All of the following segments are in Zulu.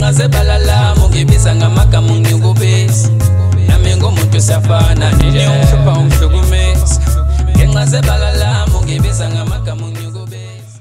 Ngenxa zebala lami ungibiza ngamagama ungikubisa. Nami ngumuntu siyafana nje ungihlupha ungihlukumeza. Ngenxa zebala lami ungibiza ngamagama ungikubisa.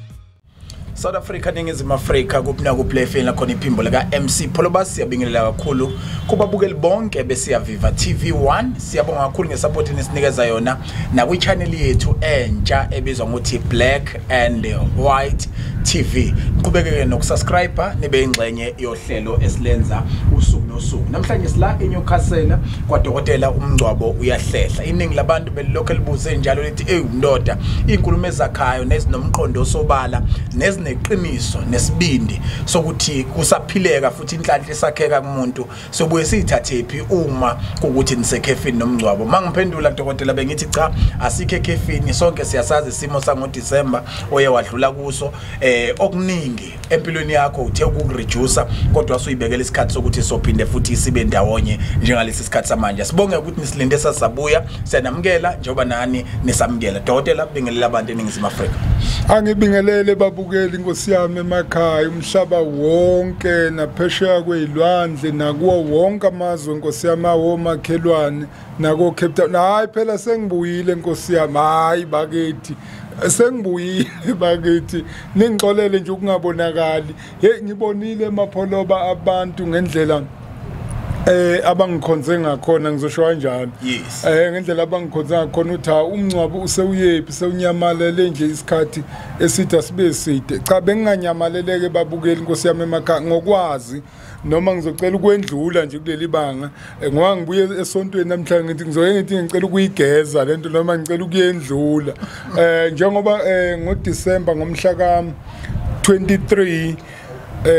South Africa, Ningizimu Afrika, kuphi nakuphi la khona iphimbo lika MC Pholobas. Siyabingelela kakhulu kubabukeli bonke beSiyaviva TV1. Siyabonga kakhulu ngesupport enisinikeza yona nakwi-channel yethu entsha ebizwa ngokuthi Black and White TV. Niqhubekeke nokusubscribe nibe ingxenye yohlelo esilenza usuku nosuku. Namhlanje sila eNewcastle kwadokotela, umngcwabo uyahlehla. Iningi labantu belilokhu elibuze njalo lithi, "Ey ndoda, izinkulumo ezakhayo nezinomqondo osobala nezineqiniso nesibindi sokuthi kusaphileka futhi inhlanhla esakheka kumuntu sobuye siyithathephi uma kukuthi nisekhefini nomngcwabo?" Mangiphendula dokotela bengithi cha, asikho ekhefini, sonke siyasazi isimo sangoDecember oye wadlula kuso. Okuningi empilweni yakho uthe ukureduce, kodwa usuyibekela isikhathi sokuthi sophinde futhi sibe ndawonye njengalesi sikhathi samanje. Sibonge ukuthi nisilinde sasabuya, siyanamukela njengoba nani nisamukela. Dokotela, bingelela abantu eNingizimu Afrika. Angibingelele babukeli inkosi yami emakhaya, umhlaba wonke naphesheya kwezilwandle nakuwo wonke amazwe inkosi yami awomakhelwane nako Cape Town. Hayi phela sengibuyile inkosi yami, hayi bakithi sengibuyile bakithi, ningixolele nje ukungabonakali. Hey, ngibonile emapholoba abantu ngendlela abangikhonze ngakhona, ngizosho kanjalo. Ngendlela abangikhonze ngakhona uthi umngcwabo usewuyephi, sewunyamalele nje isikhathi eside sibe side. Cha, benginganyamaleleke babukeli inkosi yami emakhaya ngokwazi, noma ngizocela ukwendlula nje kuleli banga ngoba ngibuye esontweni namhlanje, ngithi ngizoke ngithi ngicela ukuyigeza lento noma ngicela ukuyendlula njengoba ngoDecember ngomhla ka 23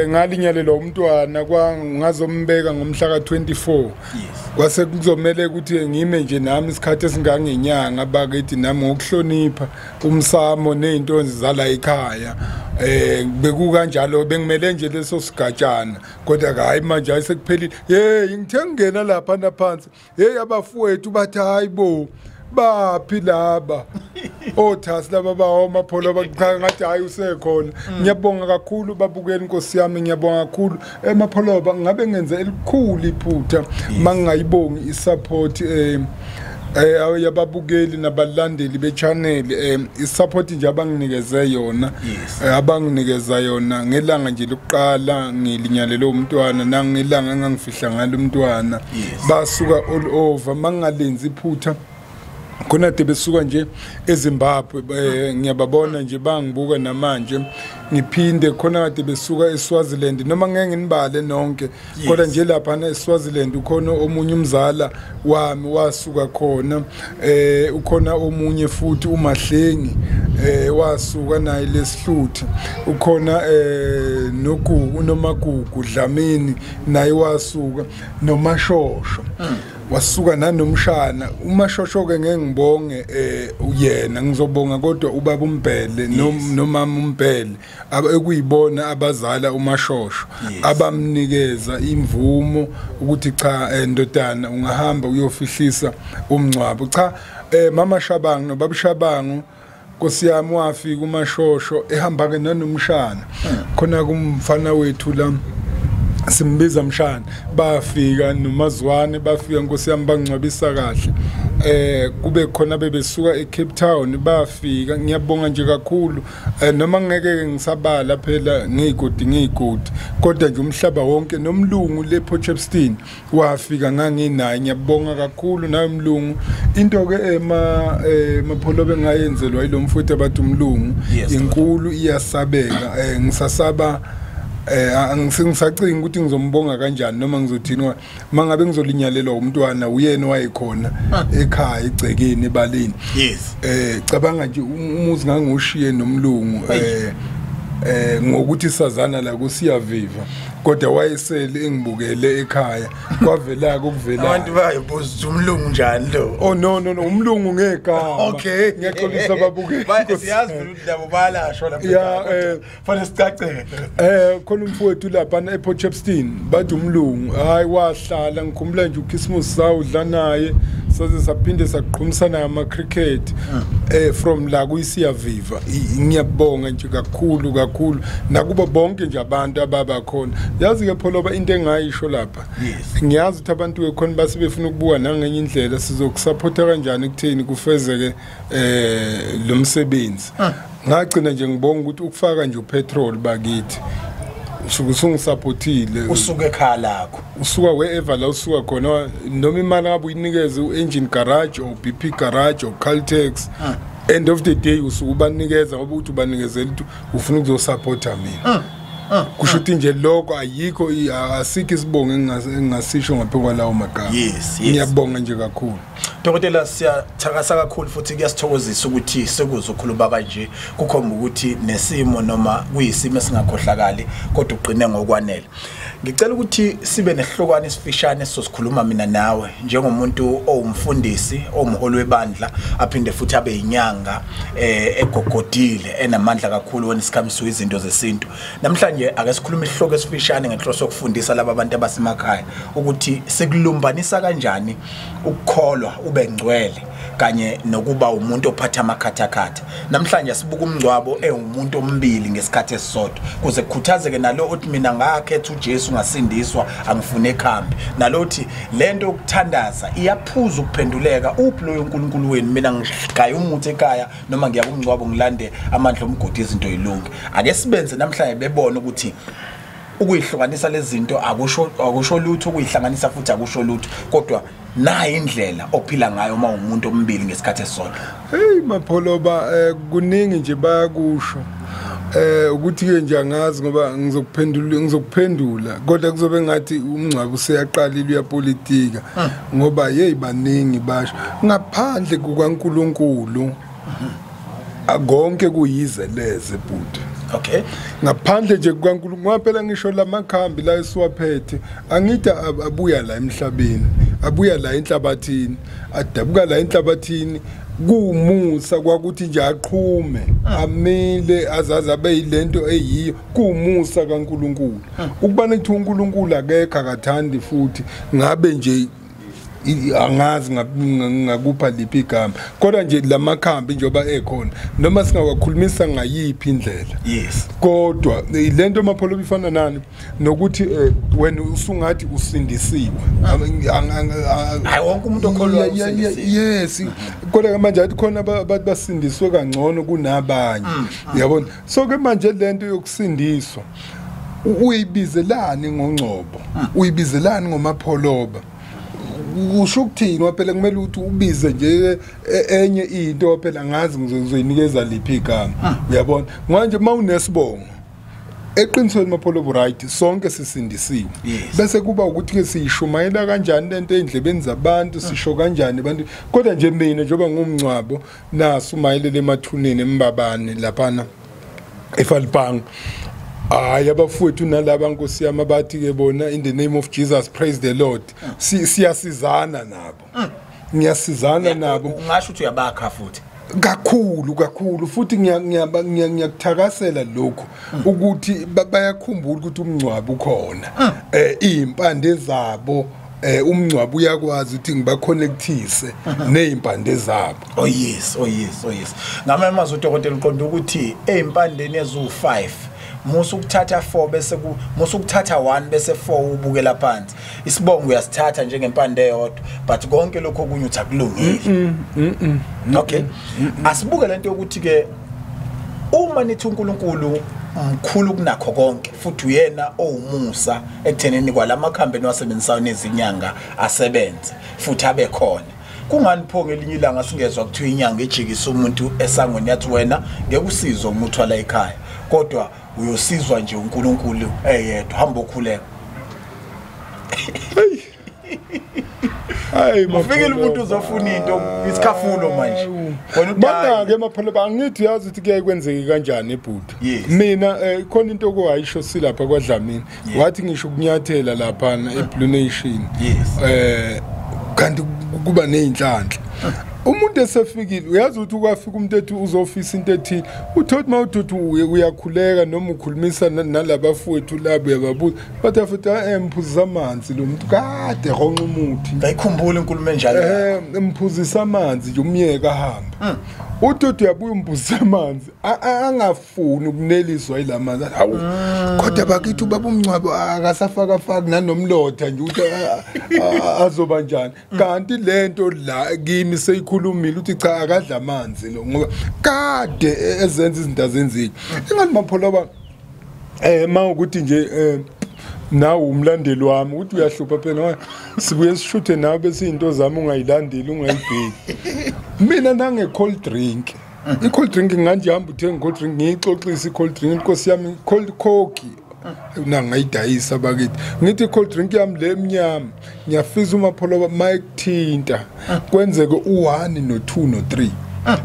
ngalinyalelwa umntwana, ngazombeka ngomhla ka24. Kwase kuzomela ukuthi ngime nje nami isikhathi esingangenyanga bakithi nami ngokuhlonipha umsamo nezinto zala ekhaya. Bekukanjalo, bengimele nje leso sigatshana, kodwa hayi manje ayisekuphelile. Hey, ngithe ngena lapha naphansi, hey abafowethu bathi hayibo baphi laba othasi laba bawomapholo bakucha, ngathi hayi usekhona. Ngiyabonga kakhulu babukeli inkosi yami, ngiyabonga kakhulu emapholoba. Ngabe ngenze elikhulu iphutha mangingayibongi isupport yababukeli nabalandeli be-channel, isupport nje abanginikeze yona, abanginikeza yona ngelanga nje lokuqala ngilinyalele umntwana nangelanga engangifihla ngalo umntwana. Basuka all over, mangingalenzi iphutha khona de besuka nje eZimbabwe, ngiyababona nje bangibuka namanje. Ngiphinde khona kade besuka eSwaziland, noma ngeke nginibale nonke, kodwa nje lapha eSwaziland ukhona omunye umzala wami wasuka khona, ukhona omunye futhi uMahlengi wasuka naye lesihluthi, ukhona noGugu noMagugu Dlamini naye wasuka, noMashosho wasuka nanomshana uMashosho ke. Ngeke ngibonge uyena, ngizobonga kodwa ubaba uMbhele nomama uMbhele ekuyibona abazala uMashosho, abamnikeza imvumo ukuthi cha ndodana ungahamba uyofihlisa umngcwabo. Cha, mama Shabangu nobaba Shabangu Nkosi yami, wafika uMashosho ehamba ke nanomshana khona kumfana wethu la simbiza mshana, bafika nomazwane, bafika nkosi yami bangcwabisa kahle. Kube khona bebesuka eCape Town bafika. Ngiyabonga nje kakhulu, noma ngeke ngisabala phela ngiyigodi ngiyigodi, kodwa nje umhlaba wonke. Nomlungu le Port wafika, nganginaye. Ngiyabonga kakhulu nawe mlungu. Into ke ema mapholo bengayenzelwa yilomfuthu abathi umlungu inkulu, iyasabeka. Ngisasaba, angisengisacinga ukuthi ngizombonga kanjani noma ngizothini mangabe ngizolinyalelwa umntwana uyena wayekhona ekhaya egcekeni ebaleni. Cabanga nje umuzi ngangushiye nomlungu ngokuthi sazana la kuSiyaviva, kodwa wayesele engibukele ekhaya, kwavela ukuvela. Abantu bayibuza umlungu njani lo? Oh no no no, umlungu ngegama. Ngiyaxolisa babukeli. Siyazi phela ukuthi labo bayalashwa lapha, fanele sicacele. Khona umfowethu lapha ePort Shepstone bathi umlungu, hayi wahlala, ngikhumbula nje uChristmas sawudla naye, saze saphinde saqhumisana ama cricket. From la kuyisiyaviva ngiyabonga nje kakhulu kakhulu nakuba bonke nje abantu ababakhona. Yazi ke Pholoba into engayisho lapha, ngiyazi ukuthi abantu bekhona basebefuna ukubuka nangenye indlela sizokusupporta kanjani ekutheni kufezeke lo msebenzi. Ngagcina nje ngibonga ukuthi ukufaka nje upetrol bakithi usuke usungisupportile, usuke ekhaya lakho, usuka wherever la usuka khona, noma imali ngabe uyinikeze u-engine garage or BP garage or Caltex, end of the day usuke ubanikeza ngoba uthi ubanikezela ukuthi ufuna ukuzosupporta mina. Kusho ukuthi nje lokho ayikho, asikho isibongo engingasisho ngaphezu kwalawo magama. Yes. Ngiyabonga nje kakhulu. Dokotela, siyathakasa kakhulu futhi kuyasithokozisa ukuthi sekuzokhuluma kanje, kukhomba ukuthi nesimo noma kuyisimo esingakhohlakali kodwa uqine ngokwanele. Ngicela ukuthi sibe nesihlokwana esifishane sizosikhuluma mina nawe njengomuntu owumfundisi, owumholi webandla, aphinde futhi abe yinyanga egogodile enamandla kakhulu when it comes to izinto zesintu. Namhlanje ake sikhulume isihloko esifishane ngenhloso yokufundisa laba bantu abasemakhaya ukuthi sikulumbanisa kanjani ukukholwa ube ngcwele kanye nokuba umuntu ophatha amakhathakhatha. Namhlanje sibuka umngcwabo ewumuntu ombili ngesikhathi esisodwa, kuze kukhuthazeke nalo othi mina ngakhetha uJesu ngasindiswa angifune ekhambi, nalo othi lento yokuthandaza iyaphuza ukuphenduleka, uphi loyo uNkulunkulu wenu, mina ngigaya umuthi ekhaya noma ngiya kumngcwabo ngilande amandla omgodi izinto yilunge. Ake sibenze namhlanje bebone ukuthi ukuyihlukanisa lezi zinto akusho lutho, ukuyihlanganisa futhi akusho lutho, kodwa nayi indlela ophila ngayo uma umuntu ombili ngesikhathi esisodwa. Hey Mapholoba, kuningi nje bayakusho ukuthi ke nje angazi ngoba ngizokuphendula kodwa kuzobe ngathi umngcwabo useyaqalile uyapolitika ngoba hey baningi basho ngaphandle kukaNkuluNkulu konke kuyize leze bhuti. Okay. Ngaphandle nje kukaNkulunkulu, ngoba phela ngisho lamakhambi la esiwaphethe angithi abuya la emhlabeni, abuya la enhlabathini, adabuka la enhlabathini, kuwumusa kwakuthi nje aqhume amile azaze abe yilento eyiyo, kuwumusa kaNkulunkulu. Ukubana kuthi uNkulunkulu akekho akathandi futhi ngabe nje angazi ngakupha liphi igama, kodwa nje lamakhambi njengoba ekhona noma singawakhulumisa ngayiphi indlela, yes, kodwa lento Mapholoba ifana nani nokuthi wena usungathi usindisiwe. Hayi wonke umuntu okholwayo usindisiwe. Yes, kodwa manje athi khona abantu basindiswe kangcono kunabanye, uyabona. So ke manje lento yokusindiswa uyibizelani ngongcobo, uyibizelani ngoMapholoba, usho ukuthini? Phela kumele ukuthi ubize nje enye into, phela ngazi ngizoyinikeza liphi igama, uyabona. Manje mawunesibongo eqinisweni Mapholoba, right, sonke sisindisiwe, bese kuba ukuthi ke siyishumayela kanjani lento endlebeni zabantu, sisho kanjani abantu. Kodwa nje mina njengoba ngumngcwabo naso umayelele emathuneni embabane laphana eFalipanga, hayi abafowethu nalaba nkosi yami abathi ke bona in the name of Jesus praise the Lord, siyasizana nabo, ngiyasizana nabo. Ungasho ukuthi uyabakha futhi kakhulu kakhulu futhi ngiyakuthakasela lokho ukuthi bayakhumbula ukuthi umngcwabo ukhona, izimpande zabo, umngcwabo uyakwazi ukuthi ngibaconnectise nezimpande zabo. Oh yes, oh yes, oh yes. Ngamanye amazwi udokotela uqonda ukuthi ezimpandeni ezu5 musu ukuthatha 4 bese ku musu ukuthatha 1 bese 4 ubukela phansi. Isibongo uyasithatha njengempande eyodwa, but konke lokho okunye uthi akulungile. Okay. Asibuke lento yokuthi ke uma nithi uNkulunkulu mkhulu kunakho konke futhi uyena owumusa ekutheneni kwalamakhambi niwasebenzisayo nezinyanga asebenze futhi abe khona, kungani pho ngelinye ilanga singezwa kuthiwa inyanga ejikisa umuntu esangweni yathi wena ngeke usizwe uma uthwala ekhaya, kodwa uyosizwa nje uNkulunkulu eyedwa, hamba okhuleka. Hayi ufikile umuntu uzofuna into isikhafulo manje. Wena udala ke Mapholoba, angithi yazi ukuthi kuyaye kwenzeke kanjani ebhuti. Mina khona into okuwayisho silapha kwaDlamini, wathi ngisho ukunyathela lapha eBlue Nation, kanti kuba nezinhlanhla. Umuntu esefikile uyazi ukuthi ukwafika umuntu ethi uzofisa into ethile, uthothi mawuthi uyakhuleka noma ukhulumisa nalabafowethu labo uyababuza, bathi futhi emphuzisa amanzi lo muntu kade ronqa umuthi. Ngayikhumbula inkulumo enjalo. Emphuzisa amanzi nje umyeka ahamba. Uthi uyabuya umbuza amanzi angafuni ukuneliswa yilamanzi. Hawu, kodwa bakithi ubaba umncwabo akasafaka faki nanomlotha nje ukuthi azoba njani. Kanti lento la kimi seyikhulumile uthi cha akadla amanzi lo, ngoba kade ezenza izinto azenzile. Ingani Mapholoba mawukuthi nje nawe umlandeli wami ukuthi uyahlupha phela, sibuye sishuthe nawe bese izinto zami ungayilandeli ungayibheki. Mina nange cold drink, i cold drink nganje hamba uthenga cold drink, ngiyixoxisa i cold drink inkosi yami cold coke nangayidayisa bakithi. Ngithi cold drink yami le emnyama ngiyafisa uMapholoba mayekuthinta kwenzeke u1 no2 no3.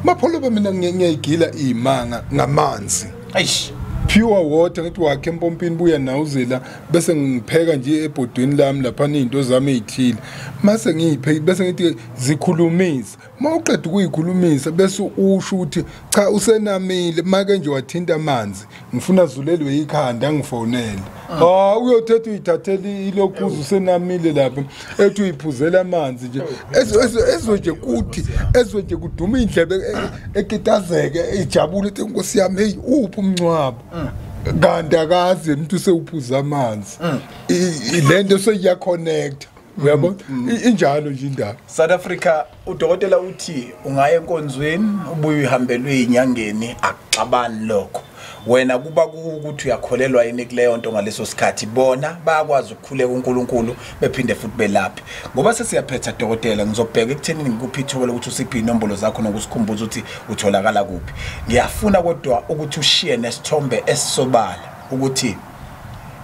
Mapholoba mina ngiyayigila imanga ngamanzi. Eish, pure water, ngithi wakhe empompini buya nawuzela bese ngipheka nje ebhodweni lami lapha izinto zami ezithile, mase ngiyipheka bese ngithi zikhulumisa. Mawuqeda ukuyikhulumisa bese usho ukuthi cha usenamile, make nje wathinta amanzi ngifuna zulelwe ikhanda ngifonele. Ah, uyothetha uyithathela ilokhuzu usenamile lapha ethi uyiphuzela amanzi nje ezwe nje kuthi ezwe nje kuduma indlebe ekitazeke ijabule ethi inkosi yami hey uphi umncwabo, kanti akazi umuntu usewuphuza amanzi. Lento seyiya connect, uyabona injalo nje indaba. South Africa, udokotela uthi ungaya enkonzweni ubuye uhambelwe inyangeni, akuxabani lokho. Wena kuba ukuthi uyakholelwa yini kuleyo nto ngaleso sikhathi, bona bayakwazi ukukhuleka uNkulunkulu bephinde futhi belaphe. Ngoba sesiyaphetha dokotela, ngizobheka ekuthenini ngikuphi ithuba lokuthi usiphe inombolo zakho nokusikhumbuza ukuthi utholakala kuphi. Ngiyafuna kodwa ukuthi ushiye nesithombe esisobala ukuthi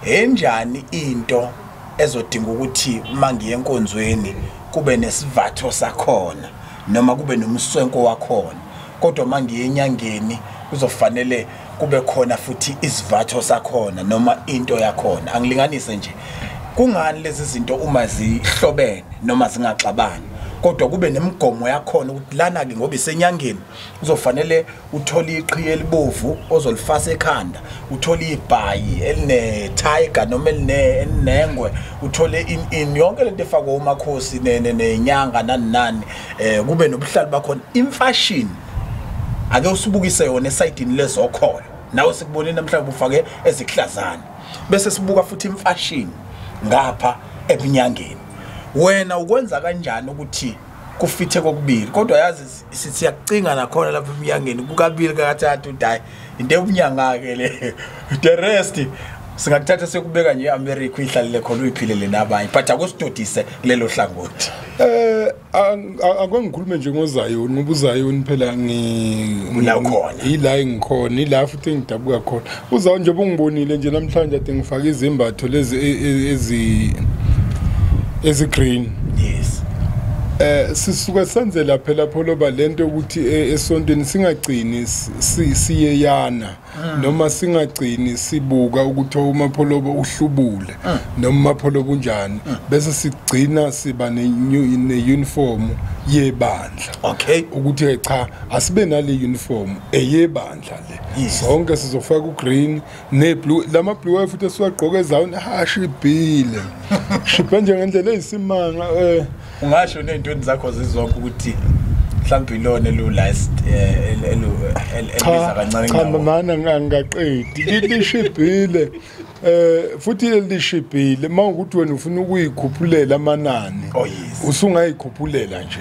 enjani into ezodinga ukuthi uma ngiye enkonzweni kube nesivatho sakhona noma kube nomswenko wakhona, kodwa uma ngiye enyangeni kuzofanele kube khona futhi isivatho sakhona noma into yakhona. Angilinganise nje, kungani lezi zinto uma zihlobene noma zingaxabani kodwa kube nemigomo yakhona ukuthi lana ke ngoba isenyangeni uzofanele uthole iqhiye elibovu ozolifasa ekhanda, uthole ibhayi eline tiger noma elinengwe, uthole in yonke lento efakwa umakhosi nenyanga nani nani, kube nobuhlali bakhona. Imfashion ake usibukise yona esayidini lezokholo, nawe sikubonile namhlanje ufake ezihlazana, bese sibuka futhi imfashion ngapha ebunyangeni. Wena ukwenza kanjani ukuthi kufithe kokubili? Kodwa yazi siyakucinga nakhona lapha ebunyangeni kukabili kathathu die into ebunyanga ke le, the rest singakuthatha sekubeka nje eAmerica uyihlalele khona uyiphilele nabanye, but akusidodise kulelo hlangothi. Ake ngikhulume nje ngoZayoni, ngoba uZayoni phela la ukhona, ila engikhona, ila futhi engidabuka khona. uZayoni nje bungibonile nje namhlanje ade ngifaka izimbatho lezi ezi green. Yes. Sisuke senzela phela Pholoba lento ukuthi esontweni singagcini siyeyana noma singagcini sibuka ukuthi uMapholoba uhlubule noma uMapholoba unjani, bese sigcina siba ne uniform yebandla. Okay, ukuthi cha asibe nale uniform eyebandla le, sonke sizofaka ugreen neblue, lama blue futhi esiwagqoke eZayoni ashibhile shibhe nje ngendlela eyisimanga. Ungasho ney'ntweni zakho zizonke ukuthi mhlawumbe ilona elu-last elibiza kancane? Cha mana ngingaqedi, lishibhile futhi lishibhile mawukuthi wena ufuna ukuyikhuphulela amanani. Oh yes, usungayikhuphulela nje,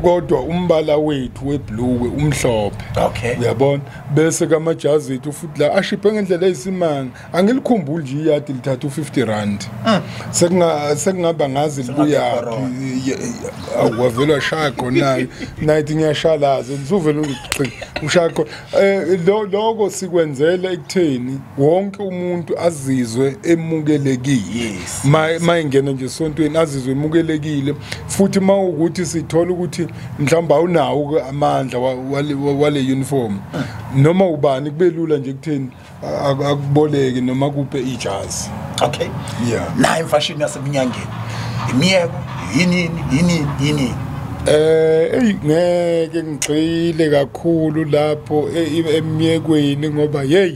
kodwa umbala wethu weblue umhlophe. Okay, uyabona. Bese kamajazi ethu futhi la ashiphe ngendlela eyisimanga. Angilikhumbuli nje iyadi lithatha u50 rand, sekungaba ngazi libuya awavela washaya khona nayithi ngiyashalaza ngizuvela ushaya khona. Lokho sikwenzela ekutheni wonke umuntu azizwe emukelekile. Mayingena nje esontweni azizwe emukelekile, futhi mawukuthi sithola ukuthi mhlawumbe awunawo amandla wale uniform noma ubani, kube lula nje kutheni akuboleke noma kuphe ijazi. Okay, yeah. Nayo imfashini yasebunyangeni, imiyeko yini yini yini? Ey ngeke ngigxile kakhulu lapho emiyekweni ngoba hey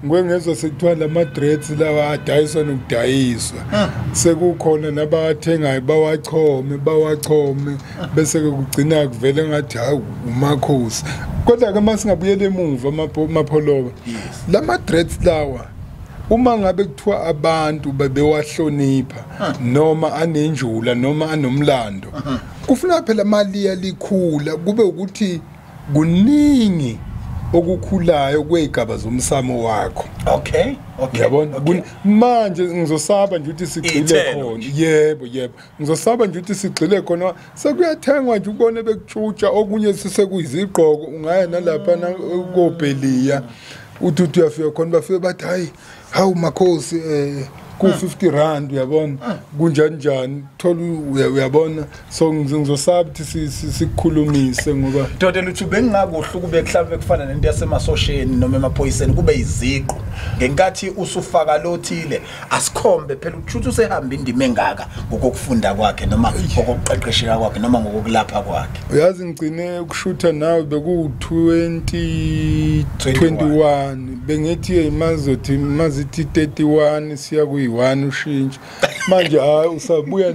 Ngwengezwa sekuthiwa lama dreads lawa adayiswa nokudayiswa. Sekukhona nabathengayo bawachome bese ke kugcina kuvele ngathi hawu umakhosi. Kodwa ke masingabuyela emuva Mapholoba. Lama dreads lawa uma ngabe kuthiwa abantu bebewahlonipha noma anenjula noma anomlando, kufuna phela mali yalikhula kube ukuthi kuningi okukhulayo kwezigaba zomsamo wakho. Okay. Yabona manje ngizosaba nje ukuthi sigxile khona. Yebo ngizosaba nje ukuthi sigxile khona. Sekuyathengwa nje ubone bekutshutsha okunye sisekuyizigqoko, ungaya nalapha kobheliya uthi uyafika khona bafike bathi hayi hawu makhosi ku 50 rand uyabona kunjani njani thola uyabona. So ngizosaba ukuthi sikukhulumise ngoba Dodela uthi bengingakuhle kube mhlawumbe kufana nento yasemasosheni noma emaphoyiseni kube iziqu ngenkathi usufaka lothile asikhombe phela ukuthi usehamba indima engaka ngokufunda kwakhe noma ngokuqeqesheka kwakhe noma ngokulapha kwakhe. Uyazi ngigcine ukushutha nawe beku 2021 bengithi mazothi mazithi 31 siya kuyi1 ushintshe manje hayi usabuya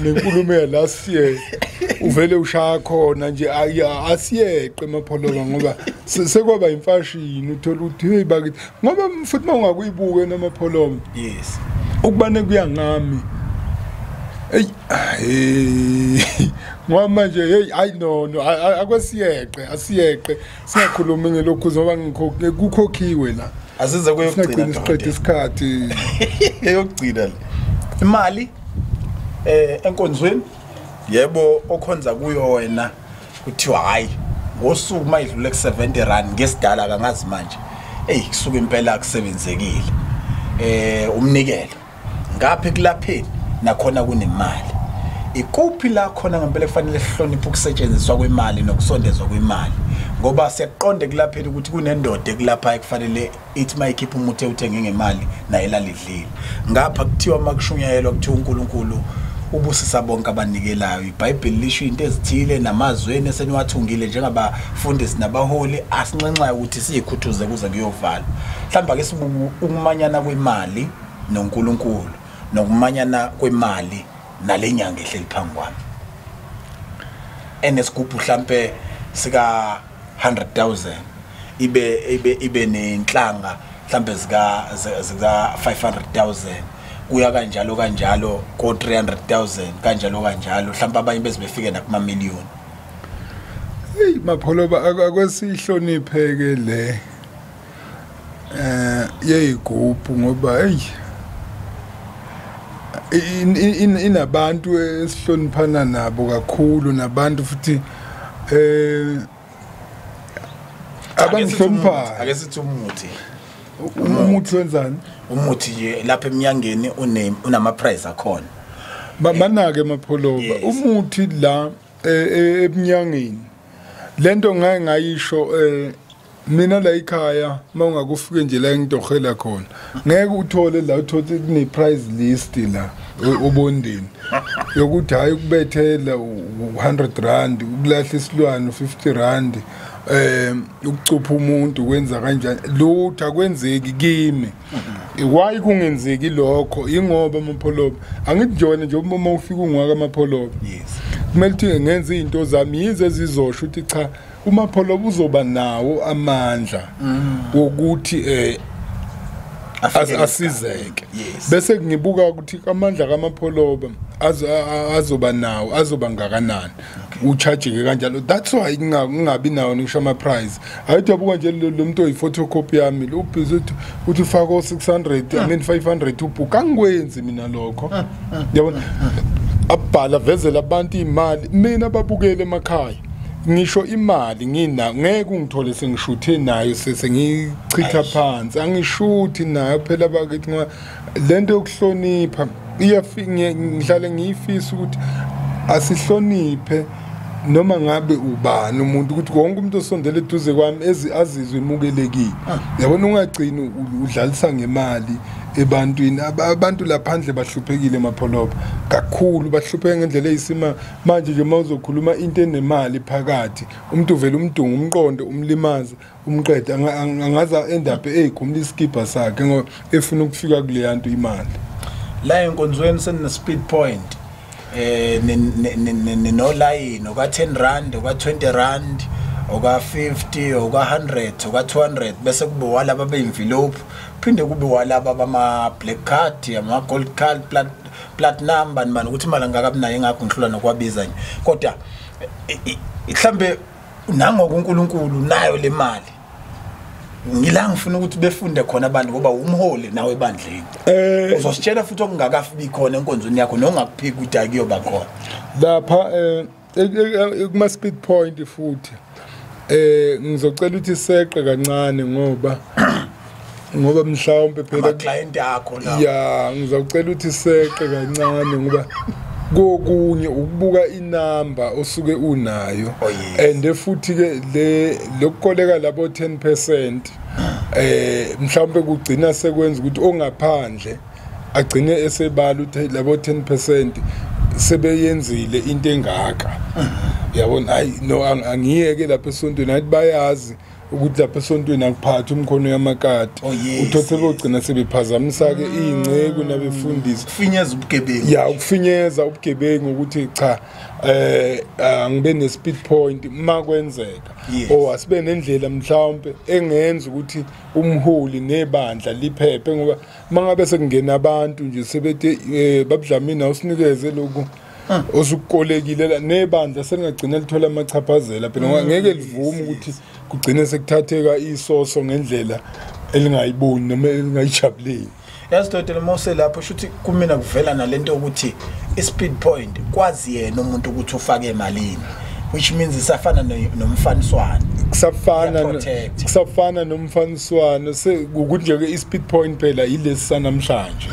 nenkulumo ya last year uvele ushaya khona nje asiyeqe Mapholoba ngoba sekwaba imfashini uthola ukuthi hey bakithi ngoba futhi mawungakuyibuke namapholoba. Yes, ukubane kuya ngami hey ngoba manje hey hayi no akwesiyeqe asiyeqe singakhulumi ngelokhu ngoba kukhokhiwe la asize kuyogcina siqede isikhathi eyokugcina le imali enkonzweni yebo okhonza kuyo wena kuthiwa hayi ngosuku mayidlule ku 70 rand ngesidala kangazi manje hey kusuka impela kusebenzekile umnikelo ngapha ekulapheni nakhona kunemali. Ikuphi la khona ngempela kufanele sihloniphe ukusetshenziswa kwemali nokusondezwa kwemali ngoba siyaqonda kulapheni ukuthi kunendoda ekulapha ekufanele ithi mayikhipha umuthi uthenge ngemali naye lalidlile. Ngapha kuthiwa makushunyayelwa kuthiwa uNkulunkulu ubusisa bonke abanikelayo. iBhayibheli lisho into ezithile namazweni eseniwathungile njengabafundisi nabaholi asinxenxayo ukuthi siyikhuthuze kuze kuyovala. Mhlawumbe ake sibuke ukumanyana kwemali noNkulunkulu nokumanyana kwemali nalenyanga ehleli phambi kwami enesigubhu mhlambe sika 100,000 ibe nenhlanga mhlambe zika 500,000 kuya kanjalo kanjalo ko 300,000 kanjalo kanjalo mhlambe abanye bezibefike nakuma million. Hey Mapholoba akwesihlonipheke le yeyigubhu ngoba hey inabantu esihloniphana nabo kakhulu nabantu futhi abangihloniphayo. Ake sithi umuthi wenzani? Umuthi nje lapha eminyangeni unama price akhona. Manake Mapholoba umuthi la eminyangeni lento ngake ngayisho mina la ekhaya mawungakufike nje la engitohela khona ngeke uthole la uthole kune price list la obondeni yokuthi hayi ukubethela 100 rand ukulahla isilwane 50 rand ukucupha umuntu kwenza kanjani lutho akwenzeki kimi. Why kungenzeki lokho? Ingoba Mapholoba angithi njona nje uma ufika ungwaka Mapholoba yes kumele ukuthi ngenze izinto zami yize zizosho ukuthi cha uMapholoba uzoba nawo amandla wokuthi asizeke. Bese ngibuka ukuthi amandla kaMapholoba azoba nawo azoba ngakanani ucharge kanjalo. That's why ngingabi nawo ngisho ama price. Ayithi yabuka nje lo muntu oyi photocopy yami lo busy uthi ufaka 600 I mean 500 ubhuka angikwenzi mina lokho. Yabona abhala vezela abantu imali mina babukele emakhaya ngisho imali ngina ngeke ungithole sengishuthe nayo sengichitha phansi angishuthi nayo phela bakithi ngoba lento yokuhlonipha iyafika ngihlale ngiyifisa ukuthi asihloniphe noma ngabe ubani umuntu, ukuthi wonke umuntu osondele eduze kwami azizwe emukelekile. Yabona, ungagcini udlalisa ngemali ebantwini. Abantu laphandle bahluphekile Mapholoba kakhulu, bahlupheke ngendlela eyisima. Manje nje mawuzokhuluma into enemali phakathi, umuntu uvela umdunga umqondo, umlimaze, umqede, angaza end up eyikhumula isikibha sakhe ngoba efuna ukufika kuleya nto imali. La enkonzweni sene speed point, no line oka 10 rand, oka 20 rand, oka 50, oka 100, oka 200, bese kube walaba beyimvilophu, phinde kube walaba bama black card, ama gold card, platinum, bani bani, ukuthi imali angakabi nayo engakho ngihlula nokwabiza nje. Kodwa mhlambe nangoku uNkulunkulu nayo le mali, ngila ngifuna ukuthi befunde khona abantu ngoba umholi nawe ebandleni. Uzositshela futhi okungakafi khona enkonzweni yakho nongakuphiki ukuthi akuyoba khona lapha kuma speed point. Futhi ngizocela ukuthi seqe kancane ngoba mhlawumbe phela ama client akho la. Ya, ngizocela ukuthi seqe kancane ngoba kokunye ukubuka inamba osuke unayo. And futhi ke le lokukoleka labo 10% mhlawumbe kugcina sekwenza ukuthi ongaphandle agcine esebala ukuthi labo 10% sebeyenzile into engaka. Yabona, hayi no, angiyeke lapha esontweni, athi bayazi ukuthi lapha esontweni akuphathi umkhono yamakati. Uthothe bogcina sebephazamisa ke iy'nceku nabefundisi, kufinyeza ubugebengu. Ya, ukufinyeza ubugebengu ukuthi cha, angibe ne speed point makwenzeka, o asibe nendlela mhlawumbe engenza ukuthi umholi nebandla liphephe, ngoba mangabe sekungena abantu nje sebethe babudlamini awusinikeze lokhu osukukolekile la, nebandla selingagcina lithola amachaphazela phela, ngoba ngeke livume ukuthi kugcine sekuthatheka isoso ngendlela elingayiboni noma elingayijabuleli. Yazi Dr. Mose, lapho shuthi kumina kuvela nalento ukuthi i-speed point kwazi yena umuntu ukuthi ufake emalini, which means isafana nomfaniswano. Kusafana nomfaniswano, ukuthi nje ke i-speed point phela yilesi sanamhlanje.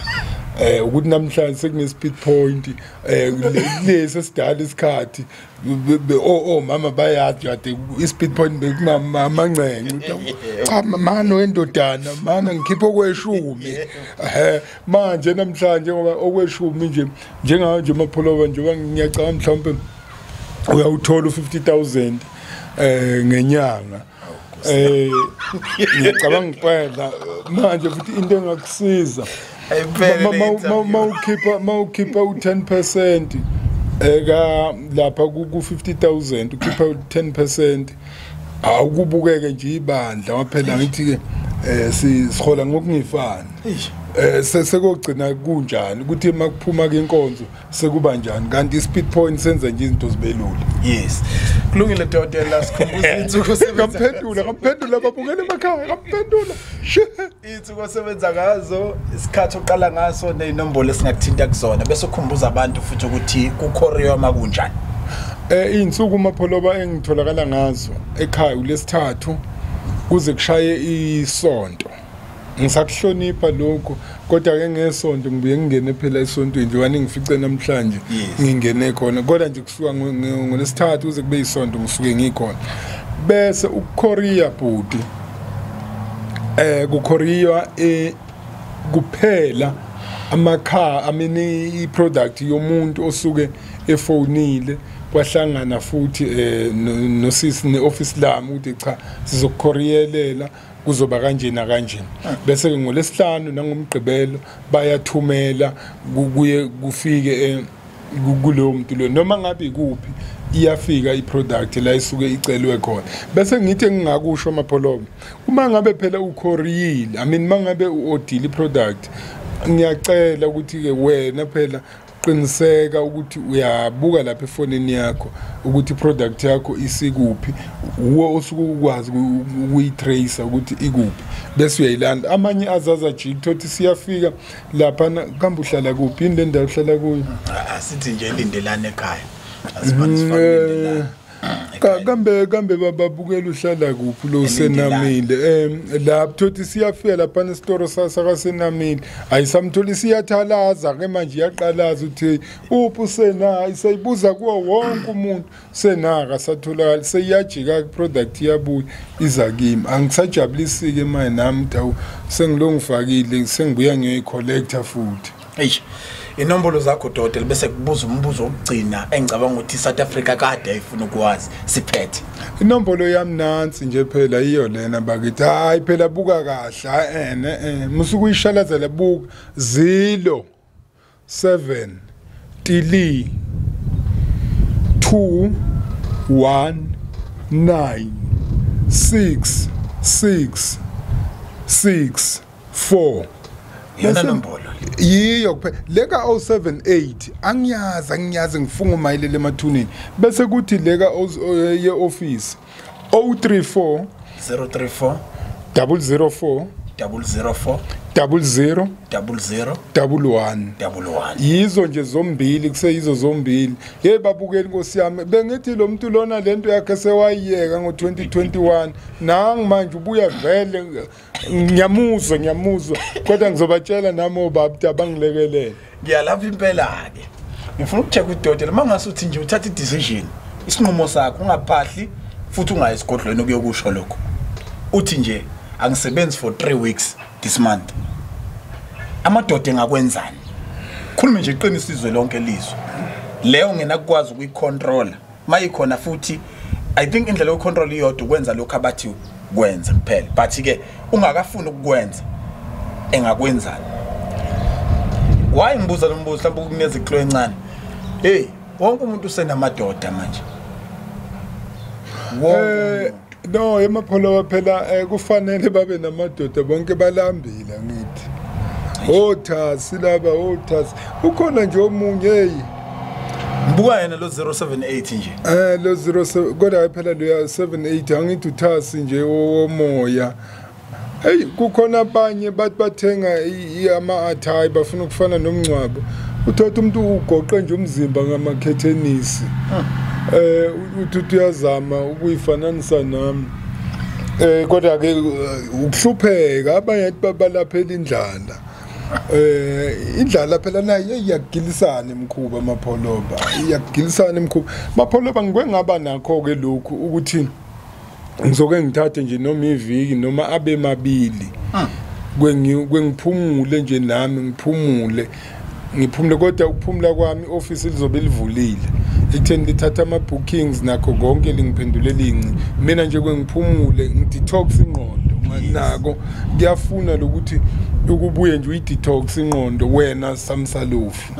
Ukuthi namhlanje sekune speed point, lesi esidala isikhathi mama bayazi kade i-speed point bekunamangcenge, cha mama wendodana mana ngikhipha okweshumi. Manje namhlanje ngoba okweshumi nje njengayo nje Mapholoba nje ngiyacabanga mhlawumbe uyawuthola u50,000 ngenyanga. Ngiyacabanga impela manje futhi into engakusiza mawukhipha u10% eka lapha ku 50,000, ukhipha u10% awukubukeke nje ibandla waphela. Ngithi ke sihola ngokungifani, sekogcina kunjani ukuthi makuphuma ke inkonzo sekuba njani, kanti i-speed point senza nje izinto zibe lula. Yes, kulungile Dr. sikhumbuza insuku osebenza. Ngamphendula babukele emakhaya, ngamphendula. Insuku osebenza ngazo, isikhathi oqala ngaso, neyinombolo esingakuthinta kuzona, bese ukhumbuza abantu futhi ukuthi kukhoriwa makunjani. Insuku Mapholoba engitholakala ngazo ekhaya ulesithathu kuze kushaye isonto. Ngisakuhlonipha lokho, kodwa ke ngesonto ngibuye ngingene phela esontweni njengoba ningifice namhlanje ngingene khona, kodwa nje kusuka ngolesithathu kuze kube isonto ngisuke ngikhona. Bese ukuKorea bhuti, kuKorea kuphela amakha amini iproduct yomuntu osuke efonile, kwahlangana futhi nosisi neoffice lami ukuthi cha sizokukhoriyelela kuzoba kanje na kanje. Bese ke ngolesihlanu nangomgqibelo bayathumela kuye kufike kulowo muntu lo, noma ngabe ikuphi iyafika iproduct la isuke icelwe khona. Bese ngithi engingakusho Mapholoba, uma ngabe phela ukhoriyile, I mean mangabe uodile iproduct, ngiyacela ukuthi ke wena phela qiniseka ukuthi uyabuka lapha efonini yakho ukuthi iproduct yakho isikuphi, uwe osuke ukwazi ukuyitracer ukuthi ikuphi, bese uyayilanda. Amanye azaza jik thothi siyafika lapha, kambe uhlala kuphi, yini le ndawo uhlala kuyo? Asithi nje lindelane ekhaya, asifani sifake lindelane. Kambe bababukela uhlala kuphi lo Senamile? Lapho thothi siyafika lapha nesitoro sakaSenamile, ayisamtholi, siyathalaza ke manje, iyaqalaza uthi uphi uSena, iseyibuza kuwo wonke umuntu, Sena akasatholakali, seyiyajika product iyabuya iza kimi. Angisajabulisike manje nami ukuthi sengilongifakile, sengibuya ngiyoyicollector futhi. Eish, inombolo zakho dokotela, bese kubuza umbuzo wokugcina engicabanga ukuthi South Africa kade ayifuna ukwazi, siphethe. Inombolo yami nansi nje phela, iyo lena bakithi. Hayi phela buka kahle, musuku uyishalazela, buka 0 7 3 2 1 9 6 6 6 4. Yona nombolo yiyo kuphela. Leka 078 angiyazi ngifunga umayilele emathuneni. Bese kuthi leka ye office 034 034 004 004 00 00 11 11. Yizo nje zombili, kuseyizo zombili. Hey babukeli Nkosi yami, bengithi lo muntu lona lento yakhe sewayiyeka ngo2021, nangi manje ubuya vele, ngiyamuzwa kodwa ngizobatshela nami obaba abangilekelele. Ngiyalapha impela ke. Ngifuna ukucheck udokotela mangasuthi nje uthatha i-decision, isinqumo sakho, ungaphahli futhi ungayi esigodlweni ukuyokusho lokho. Uthi nje angisebenzi for 3 weeks this month. Amadoda engakwenzani? Khuluma nje iqiniso izwe lonke lizwe. Leyo ngenakwazi ukuyicontrola. Mayikhona futhi I think indlela yokucontrol iyodwa ukwenza lokho abathi kwenza kuphela. But ke ungakafuni ukukwenza engakwenzani? Why ngibuza lo mbuzo mhlawumbe kuneziklo encane. Hey, wonke umuntu usenamadoda manje. No, emapholo phela kufanele babe namadoda bonke, balambile ngithi. Othasi laba, othasi. Ukhona nje omunye hey. Ngibuka yena lo 078 nje. Lo 07 kodwa phela lo 78 angithi uthasi nje womoya. Hey, kukhona abanye bathi bathenga ama-athayi bafuna ukufana nomncwabo. Uthatha umuntu ugoqe nje umzimba ngamakhethenisi. Uthi uyazama ukuyifananisa nami. Kodwa ke ukuhlupheka, abanye balaphela indlala. Indlala phela nayo iyakugilisana imkhuba amapholoba, iyakugilisana imkhuba. Mapholoba ngike ngaba nakho ke lokhu ukuthi ngizoke ngithathe nje noma iviki noma abe mabili. Kwengiphumule nje nami, ngiphumule kodwa ukuphumula kwami office lizobe livulile. Ekutheni lithatha ama bookings nakho konke, lingiphendulele inci. Mina nje kwengiphumule ngidetox ingqondo nako kuyafuna lokuthi ukubuye nje uyidetox ingqondo wena samsalofu.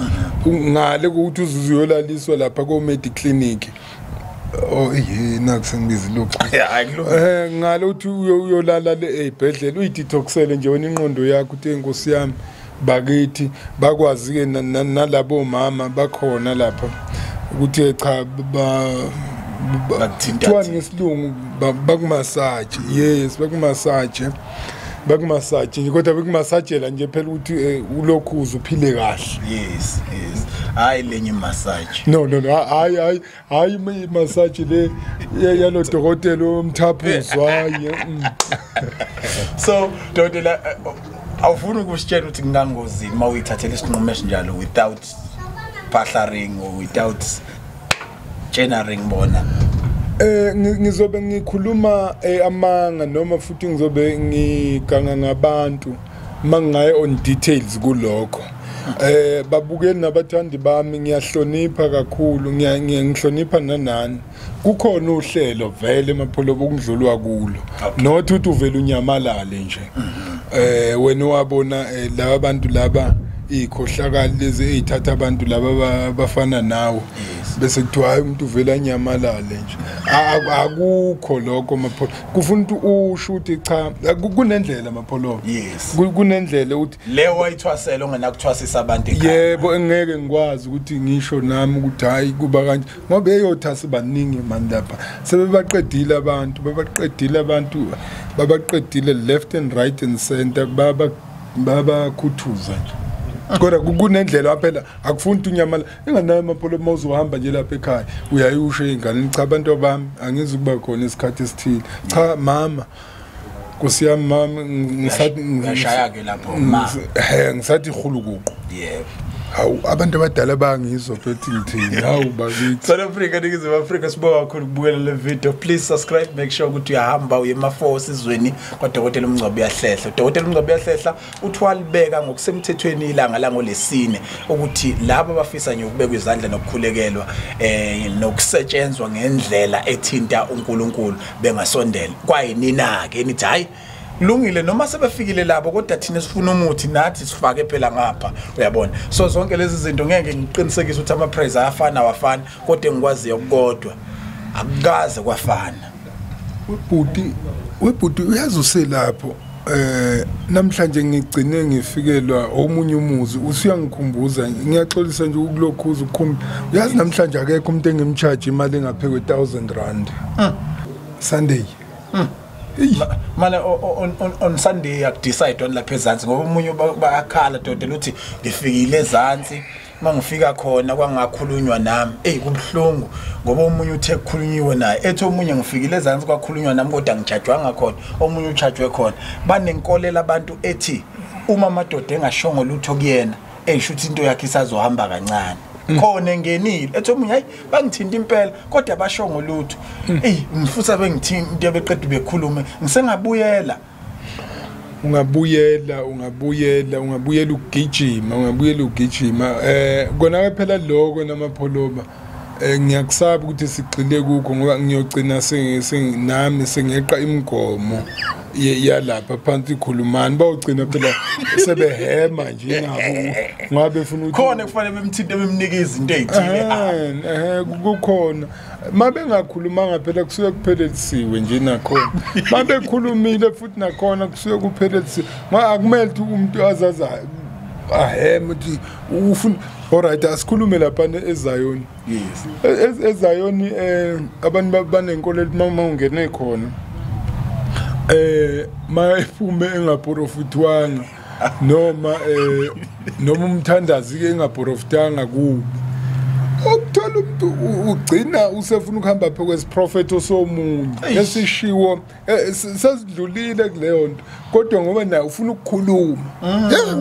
Ngale ukuthi uzuyolaliswa lapha ko Med Clinic. Oh yena kusengibiza lokho. Ngale uthi uyolala le ezibhedlela uyidetoxele nje wena ingqondo yakho uthi Nkosi yami bakithi bakwazi ke nalabo mama bakhona lapha ukuthi cha bakuthinta ngesilungu bakumassage. Yes, bakumassage kodwa bekumassagela nje phela ukuthi ulokhu uphile kahle. Yes, yes. Hayi lenye massage. No, hayi hayi massage le yalo dokotela omthaphuzo hayi. So dokotela awufuni ukusitshela ukuthi kungangozini mawuyithathela isinqumo esinjalo without partnering or without generating bona? Ngizobe ngikhuluma amanga noma futhi ngizobe ngiganga ngabantu mangaye on details kulokho. Babukeli nabathandi bami ngiyahlonipha kakhulu, ngiyahlonipha nanani. Kukhona uhlelo vele emapholoba okudlulwa kulo, not ukuthi uvele unyamalale nje. Wena wabona laba bantu laba ikhohlakali lezi ezithatha abantu laba bafana nawe, bese kuthiwa hayi umuntu uvela anyamalale nje. Akukho lokho mapholo, kufuna ukuthi usho ukuthi cha kunendlela mapholo. Yes, kunendlela ukuthi leyo wayithwasela ongenakuthwasisa abantu ekhaya. Yebo, engeke ngikwazi ukuthi ngisho nami ukuthi hayi kuba kanje ngoba eyothasi baningi manje lapha sebebaqedile abantu, babaqedile abantu, babaqedile left and right and center, babakhuthuza nje. Kodwa kunendlela phela akufuni unyamala enganayo amapholo mawuzohamba nje lapha ekhaya uyayusho ingane cha abantu bami angizukuba khona isikhathi esithile cha mama kusiyami mama ngisathi ngishaya ke lapho ma ngisathi ihulukuqo yebo hawu abantu abadala bangizwa phethi ngithini hawu bakithi. South Africa, Ningizimu Afrika, sibonga kakhulu ukubukela le video. Please subscribe, make sure ukuthi uyahamba uye ema-4 sizweni kwaDokotela uMngcwabo Uyahlehla. Udokotela uMngcwabo Uyahlehla uthi walibeka ngokusemthethweni ilanga langolesine ukuthi labo abafisa nje ukubekwa izandla nokukhulekelwa nokusetshenzwa ngendlela ethinta uNkulunkulu bengasondela. Kwayinina ke nithi hayi lungile noma sebefikile labo kodwa thina sifuna umuthi nathi sifake phela ngapha uyabona. So zonke lezi zinto ngeke ngiqinisekise ukuthi ama price ayafana awafani kodwa engikwaziyo kodwa akukaze kwafana. Webhuti uyazi uselapho namhlanje ngigcine ngifikelwa omunye umuzi usuyangikhumbuza ngiyaxolisa nje ukulokhuza ukukhumba uyazi namhlanje akekho umuntu engimcharge imali engaphekwe 1000 rand Sunday. Mana on Sunday akudecide on lapha ezansi ngoba umunye bayakhala dodela uthi ngifikile ezansi mangifika khona kwangakhulunywa nami kubhlungu ngoba omunye uthe kukhulunyiwe naye ethi omunye ngifikile ezansi kwakhulunywa nami kodwa ngijajwanga khona omunye uchajwe khona. Banenkolela abantu ethi uma amadoda engashongo lutho kuyena esho ukuthi into yakhe isazohamba kancane khona engenile ethi omunye hayi bangithinta impela kodwa bashongo lutho ngifutha bengithinta into beqeda bekhulume ngisengabuyela. Ungabuyela ugijima ungabuyela ugijima kona phela lokho namapholoba ngiyakusaba ukuthi sigxile kukho ngoba ngiyogcina nami sengeqa imigomo yalapha phansi ikhulumani bawugcina phela sebehema nje nabo ngabe ufuna ukuthi khona kufanele bemthinte bemnike izinto ezithile kukhona mabengakhulumanga phela kusuke kuphelelisiwe nje nakhona mabekhulumile futhi nakhona kusuke kuphelelisiwe akumele ukuthi umuntu azaza ahema ukuthi ufuna. Alright, asikhulume lapha eZayoni. Yes. eZayoni abantu banenkolelo uma ungene khona mayiphume engaprofitwanga noma noma umthandazi ke engaprofitanga kubi ukuthola umuntu ugcina usefuna ukuhamba phe kwesiprofeto somunye esishiwo sesidlulile kuleyo nto kodwa ngoba naye ufuna ukukhuluma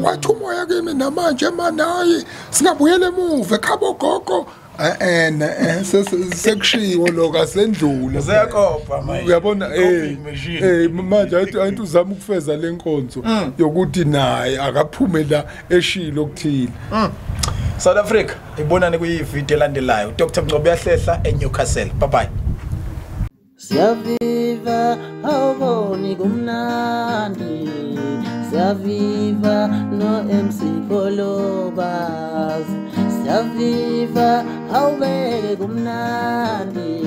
wathi umoya kimi namanje manayi singabuyela emuva ekhabo gogo sekushiwo lokho asendlula seyakopa manje uyabona manje ayithi uzama ukufeza lenkonzo yokuthi naye akaphume la eshilo okuthile. South Africa ibonane kuyivideo elandelayo. Dr. Mngcwabo Uyahlehla eNewcastle. Bye bye. Siyaviva awuboni kumnandi Siyaviva no MC Pholobas Siyaviva awubeke kumnandi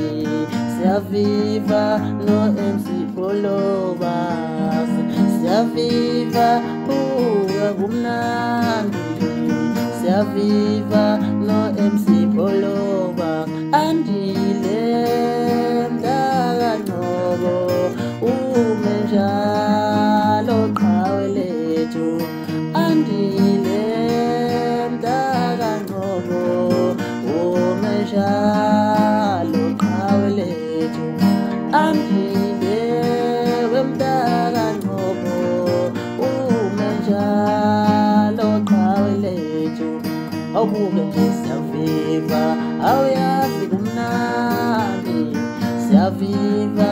Siyaviva no MC Pholobas Siyaviva buka kumnandi Siyaviva no MC Pholoba Andile mntakaNgcobo ume njalo qhawe lethu Andile mntakaNgcobo ume njalo qhawe lethu Andile mntakaNgcobo ume njalo qhawe lethu awubuke nje siyaviva awuyazi kumnandi siyaviva